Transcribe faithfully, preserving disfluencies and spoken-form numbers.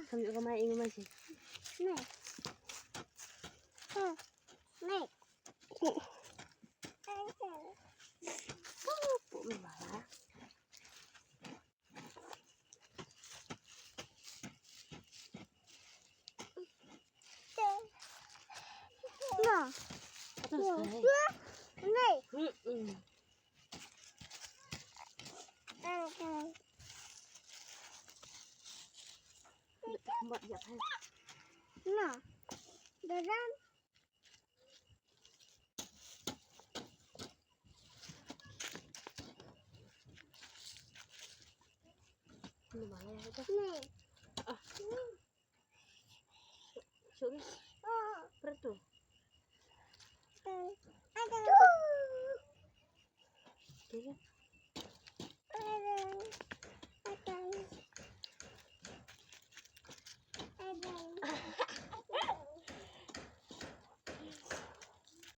Kami ko mai ing mai si. Nih. Nih. Nah. Atas, nah. Nih. Mm-mm. Nah. Dadan. Nih. Ah. Sure.